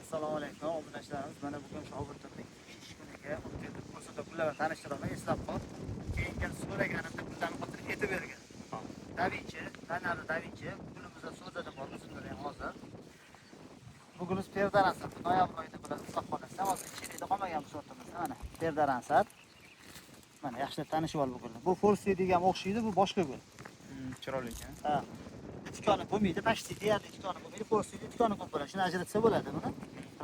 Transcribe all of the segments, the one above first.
Assalomu alaykum obunachilarimiz. Mana bugun shogirdimning ish kuniga olib keldim. Ko'rsatib gullar bilan tanishtiraman, eslab qol. Keyin so'raganimda gullarni xotirga aytib bergan. Da Vinci, Leonardo da Vinci, gulimizda so'zada bor, uzumda ham hozir. Bugunimiz Perdaransat, noyabr oyida bo'ladi, xudo xohlasa. Hozir chelakda qolmagan bu sortimizda mana Perdaransat. Mana yaxshilab tanishib ol bu gulni. Bu Forsythia ham o'xshaydi, bu boshqa gul. Chiroyli ekan. Ha. Tikoni bo'lmaydi, почти deyarli tikoni bo'lmaydi. Forsythia tikoni ko'p bo'ladi. Shuni ajratsa bo'ladi buni.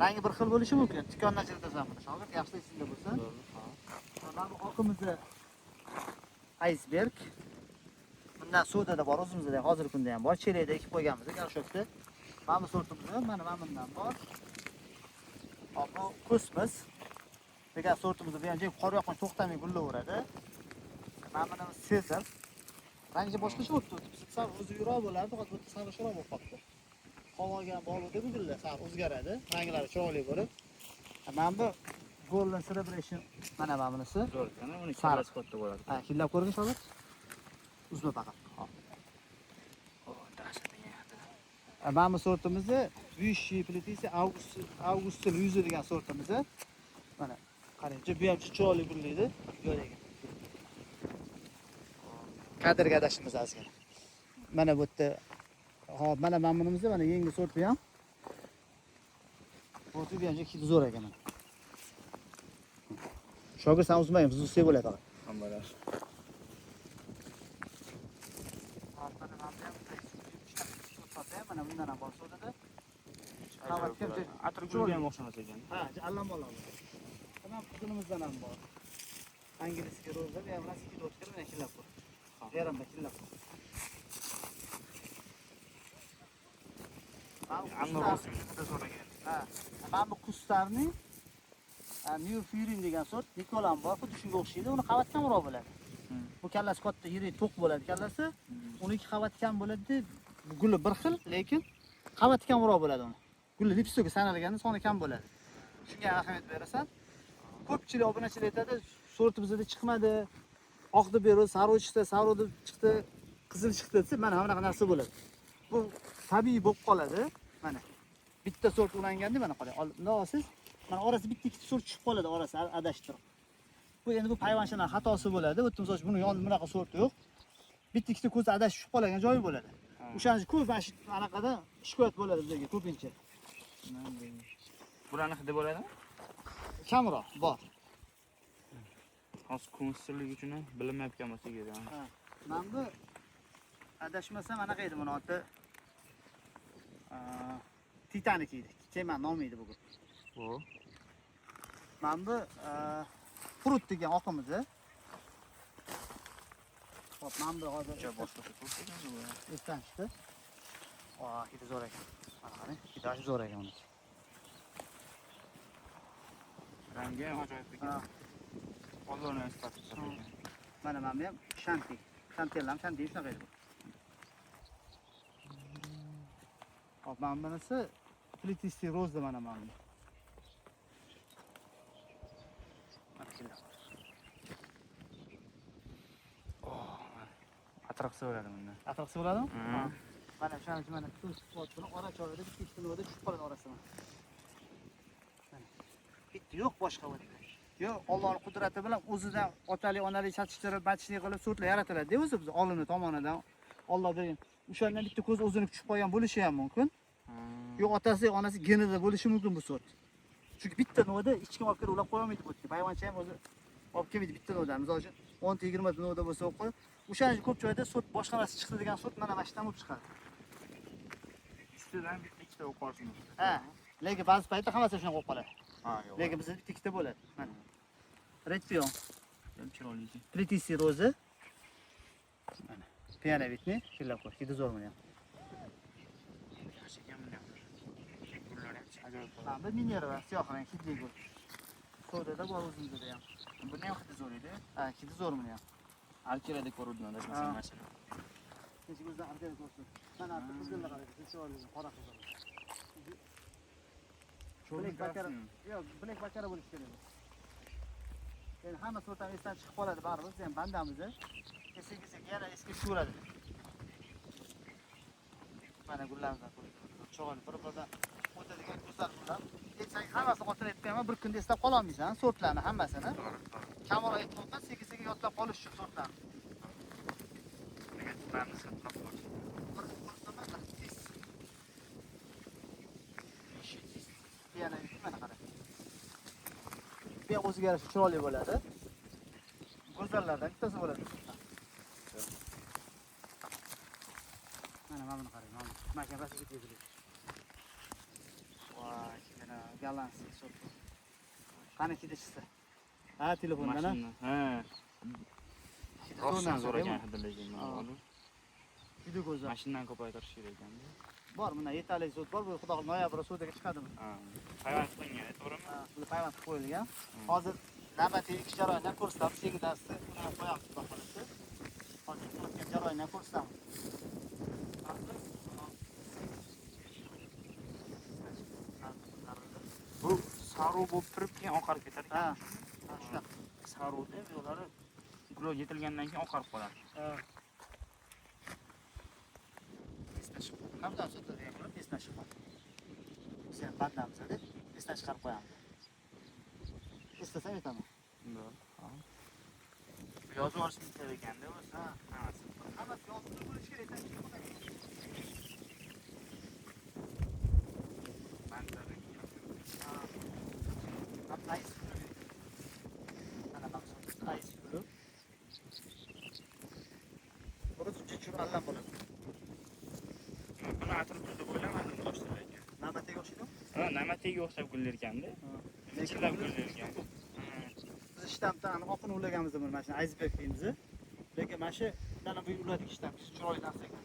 Rangi bir xil bo'lishi mumkin. Tikonni ajratasan buni. Shogird yaxshi esingda bo'lsa. Mana bu oqimizni iceberg. Bundan suvda da bor, o'zimizda ham hozirgi kunda ham bor. Chelakda ekib qo'yganmiz, горшок da. Mana bu sortimiz mana bundan bor. Hop, bu kosmos degan sortimiz bu ham qor yoqqan to'xtamay gullaveradi. Mana bunimiz Sezar. Rangi boshqacha bo'lib turibdi. Sal o'zi bo'lardi, hozir bu yerda sarg'ishroq bo'lib qolibdi. Havoga ham bog'liqda bu gullar sal o'zgaradi, ranglari chiroyli bo'lib. Mana bu Golden Celebration, mana bunisi. Zo'r ekan, uni Sariq. kallasi katta bo'ladi. Ha, hidlab ko'rgin shogird. Uzma faqat. Hop. Dahshat ekan. Mana bu sortimizni Vichy Plitisi Avgust Luiza degan sortimizni. Mana qarang, bu ham chiroyli gullaydi. Yo'q. Kadrga adashimiz ozgina. Mana bu yerda hop, mana bunimizni mana yangi sort bu ham. Bu ham hidi zo'r ekan mana. Shogird sen uzmagin, biz uzsak bo'ladi faqat. Ham bo'ladi. Hop, mana bu ham mana bundan ham bor sodada. Qavatga Atirgulga ham o'xshamas ekan. Ha, allambola. Mana qizilimizdan ham bor. Angliskiy roza, bu ham rossiya o'tkir, mana killab ko'r. Yarim killab ko'r. Anor juda zo'r ekan. Ha, mana bu kustarning New Fury degan sort, Nikolam bor, xuddi shunga o'xshaydi. Uni qavat kamroq bo'ladi. Bu kallasi katta, yirik, to'q bo'ladi kallasi. Uniki qavati kam bo'ladi. Bu guli bir xil, lekin qavati kamroq bo'ladi uni. Guli lipstoki sanalganda soni kam bo'ladi. Shunga ahamiyat berasan. Ko'pchilik obunachilar aytadi, sorti bizda chiqmadi. Oq deb berdi, sariq chiqdi, sariq deb chiqdi, qizil chiqdi desa, mana bunaqa narsa bo'ladi. Bu tabiiy bo'lib qoladi. Mana bitta sort ulanganda mana qarang, bundoq olsangiz, mana orasi bitta ikkita sort tushib qoladi, orasi adashtirib. Bu endi bu payvandchilar xatosi bo'ladi. Bu misol uchun buni yonida bunaqa sort yo'q. Bitta ikkita ko'z adashib tushib qolgan joyi bo'ladi. O'shaning uchun ko'p mana shu anaqada shikoyat bo'ladi bizga ko'pincha. Bularni hidi bo'ladimi? Kamroq bor. Hozir kunstlik uchun bilinmayotgan bo'lsa kerak. Ha. Mana bu adashmasam anaqa edi buni oti. Titanic edi. Kema nomi edi bugun. Bu. Mana bu Prut degan oqimiz. Hop, mana bu hozir Juda boshqacha ko'p ekan bu. esdan chiqdi. Hidi zo'r ekan. Mana qarang, hidi ajoyib zo'r ekan uniki. Rangi ham ajoyib ekan. Bozorni sifati ekan. Mana bu ham Shanti. Shantellam, Shanti shunaqa edi bu. Hop, mana bunisi Plitisti Roza mana bu. Mana shunday. Atrof bo'ladi bundan. Atrof bo'ladimi? Ha. Mana shuning uchun mana tuz buni ora chorada bitta ikkita nuvada tushib qoladi orasida. Mana. Bitta yo'q boshqa bo'ladi. Yo'q, Allohning qudrati bilan o'zidan otalik, onalik chatishtirib, batishlik qilib sortlar yaratiladi o'zi biz olimlar tomonidan. Alloh bergan. O'shandan bitta ko'z o'zini tushib qolgan bo'lishi ham mumkin. Yo'q, otasi, onasi genida bo'lishi mumkin bu sort. Chunki bitta nuvada hech kim olib kelib ulab qo'ya olmaydi bu yerga. Payvandchi ham o'zi olib kelmaydi bitta nuvada. Misol uchun 10 ta 20 ta nuvada bo'lsa olib qo'yib, o'shaning uchun ko'p joyda sort boshqa narsa chiqdi degan sort mana shu yerdan bo'lib chiqadi. Ustidan bitta ikkita bo'lib qolishi mumkin. Ha, lekin ba'zi paytda hammasi shunaqa bo'lib qoladi. Ha, yo'q. Lekin bizda bitta ikkita bo'ladi. Mana. Red pion, Ham chiroyli ekan. Plitisi roza. Mana. Pianovitni killab qo'y. Hidi zo'r buni ham. Yaxshi ekan buni ham. Gullari ham ajoyib bo'ladi. Mana bu Minerva, siyoh rang hidli gul. Sodada bor o'zimizda ham. Buni ham hidi zo'r edi. Ha, hidi zo'r buni ham. Alkerada ko'ruvdim adashmasam mana shuni. Kecha o'zidan arkada ko'rsin. Mana arqa qizillar qarang, chiroyli, qora qizil. Black Bakara, yo'q, Black Bakara bo'lishi kerak bu. Endi hamma sort ham esdan chiqib qoladi baribir, biz ham bandamiz. Sekin-sekin yana esga tushaveradi. Mana gullarimizdan ko'ring. Chiroyli bir-biridan o'tadigan go'zal gullar. Sen hammasini otini aytib qo'yaman, bir kunda eslab qololmaysan sortlarni hammasini. To'g'ri, to'g'ri. Kamroq aytyapman, sekin-sekin yodlab qolish uchun sortlarni. Nega tutlarni saqlab qolish? Bir ko'rsataman, tez. Yana mana qara. Bu ham o'ziga yarasha chiroyli bo'ladi. Go'zallardan bittasi bo'ladi. Mana buni qarang, mana. Mana rosa ketadi. Voy, mana gollandskiy sort. Qani hidi chiqsa. Ha, telefondan ha. Mashina. Ha. Hidi Rostdan zo'r zo'r narsa, ekan hidi lekin. Ha. Juda go'zal. Mashinadan ko'paytirish kerak ekanda. Bor, bundan yetarli sort bor. Bu xudo xohlasa noyabr so'daga chiqadi bu. Ha. Payvand qilingan, to'g'rimi? Ha, bu payvand qilib qo'yilgan. Hozir navbatdagi ekish jarayonini ham ko'rsatamiz. Sekin asta buni ham qo'yamiz xudo xohlasa. Hozir ekayotgan jarayonini ham ko'rsatamiz. Bu sariq bo'lib turib keyin oqarib ketar Ha. ekan. Ha, shunaqa. Sariqda bu yoqlari gul yetilgandan keyin oqarib qoladi. Ha. Esdan chiqib. Hamdan sotadigan qilib esdan chiqib. Biz ham badnamiz deb esdan chiqarib qo'yamiz. Eslasam aytaman. Yozib olishimiz kerak ekanda o'zi. Ha. Hammasi. Hammasi yozib bo'lishi kerak. Esdan chiqib qoladi. Manzara. Ha. Ays guli. Mana maqsad ays guli. Burası juda allam bo'ladi. Buni atirgul deb o'ylamadim boshida lekin. Navbatga o'xshaydi. Ha, na'mataga o'xshab gullar ekanda. Lekin Chillab guli gullar ekan. Biz shtamdan oqini ulaganmiz buni, mana shuni aysberg deymiz. Lekin mana shu mana bu uladik shtam, chiroyli narsa ekan.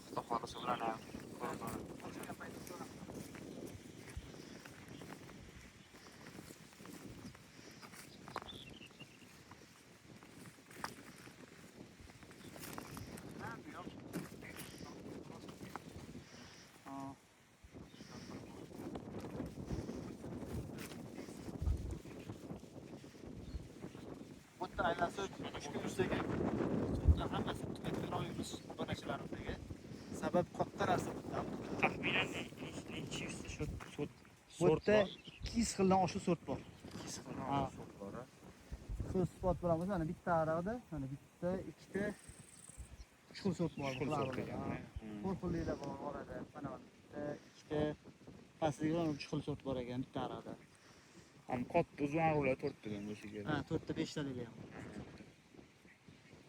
Xudo xohlasa ularni ham ko'rib ko'rib. Ochilgan paytda ko'raman. Ha, bu yoq. Ha. Bu yerda aylansa 3 kun yursak ham sortlar hammasi tugatgan olamiz obunachilarimizga. Sabab katta narsa bu yerda. Taxminan necha yuzta sort Bu sort yerda bor? 200 xildan oshiq sort bor. 200 xildan Ha. oshiq sort bor. Ha. So'z isbot bilamiz. Mana bitta araqda, mana bitta, ikkita, uch xil sort bor. Uch xil sort ekan. Ha. To'rt xilliklar bor orada. Mana bitta, ikkita, pastligidan uch xil sort bor ekan bitta araqda. Ham katta uzun arqonlar to'rttadan bo'lsa kerak. Ha, to'rtta, beshtaliklar ham.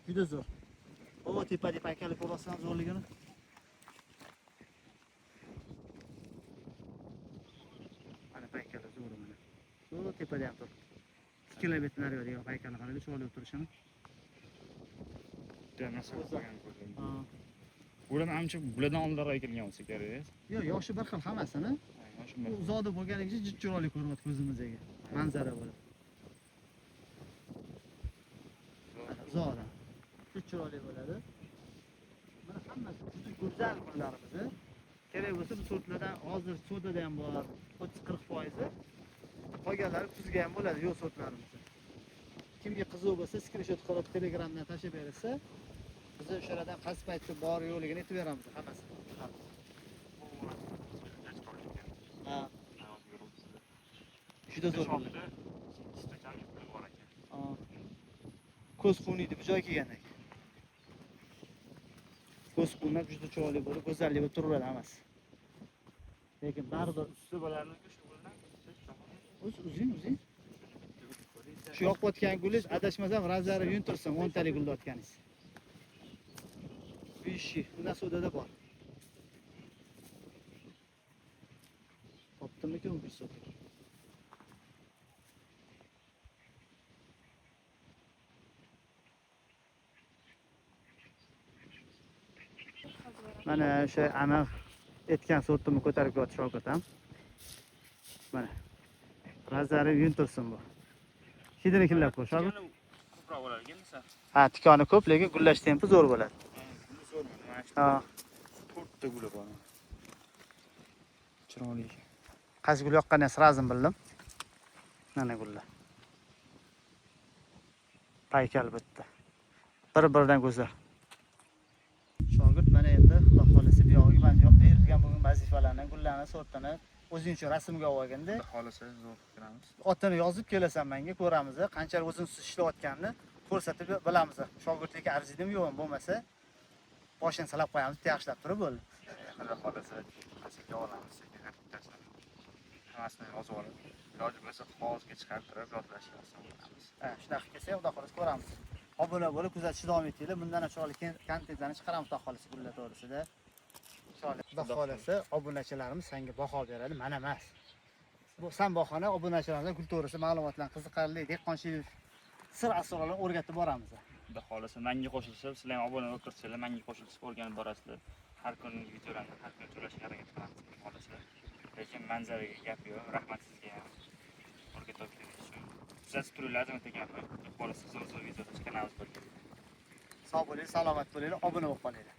Juda zo'r. O tepada paykali ko'ryapsan zo'rligini. Mana paykali zo'r mana. Shu tepada ham turibdi. 2 kilometr naryoqda degan paykalni qarang, chiroyli turishini. Bitta narsa qo'ygan ko'rdim. Ha. Ular ancha bulardan oldinroq ekilgan bo'lsa kerak. Yo'q, yoshi bir xil hammasini. Yoshi Bu bir. uzoqda bo'lganicha juda chiroyli ko'rinyapti ko'zimizga. Manzara bo'lib. Mana uzoqdan. Juda chiroyli bo'ladi. Mana hammasi juda go'zal gullarimiz. Kerak bo'lsa bu sortlardan hozir sodada ham bor, 30-40%. Qolganlari kuzga ham bo'ladi, yo'q sortlarimiz. Kimga qiziq bo'lsa, skrinshot qilib Telegramdan tashlab bersa, biz o'shalardan qaysi paytda bor yo'qligini aytib beramiz hammasini. Ha, juda zo'r gullar. Bor ekan. Ha. Ko'z quvniydi bu joyga kelgandan keyin. Ko'z quvnab juda chiroyli bo'lib, go'zallik bo'lib turaveradi hammasi. Lekin baribir Usti bo'larmiki shu guldan? o'z uzun uzun. Shu yoqayotgan gulingiz adashmasam razari yuntirsin 10 talik gulni otganingiz. Vishi, undan sodada bor. Topdimmikin bir so'k. Mana o'sha aniq aytgan sortimni ko'tarib kelyapti Shavkat ham. Mana. Razari yuntirsin bu. Hidini hidlab qo'y, Shavkat. Ko'proq bo'lar ekan desa. Ha, tikoni ko'p, lekin gullash tempi zo'r bo'ladi. Guli zo'r mana shu. Ha, To'rtta guli bor. Chiroyli ekan. qaysi gul yoqqanini сразу bildim. Mana gullar. Paykal bitta. Bir-biridan go'zal. Shogird mana endi xudo xolisi bu yog'iga mana yo'q berilgan bugun vazifalarni, gullarni sortini O'zing uchun rasmga olganda. Xudo xohlasa zo'r qilamiz. Otini yozib kelasan menga, ko'ramiz. Qanchalik o'zing ishlayotganini ko'rsatib bilamiz. Shogirdlikka arziydimi yo'qmi, bo'lmasa boshini silab qo'yamiz, yaxshilab turib bo'ldi. Xudo xohlasa sekin olamiz, sekin har bittasini. Hammasini yozib olib, iloji bo'lsa qog'ozga chiqartirib yodlashga oson qilamiz. Ha, shunaqa qilib kelsak, Xudo xohlasa ko'ramiz. Obuna bo'lib kuzatishni davom etinglar. Bundan ham chiroyli kontentlarni chiqaramiz Xudo xohlasa gullar to'g'risida. Chiroyli. Xudo xohlasa obunachilarimiz senga baho beradi, mana emas. Bu san bahona obunachilarimizga gul to'g'risida ma'lumotlar, qiziqarli dehqonchilik sir asrorlarini o'rgatib boramiz. Xudo xohlasa menga qo'shilishib, sizlar ham obuna bo'lib tursanglar, menga qo'shilishib o'rganib borasizlar. Har kungi videolarni har kuni to'lashga harakat qilamiz, xudo xohlasa. Lekin manzaraga gap yo'q. Rahmat sizga ham o'rgatib o'tganingiz uchun. Kuzatib turinglar, Azamat akamni. Xudo xohlasa zo'r-zo'r videolar chiqaramiz birga. Sog' bo'linglar, salomat bo'linglar, obuna bo'lib qolinglar.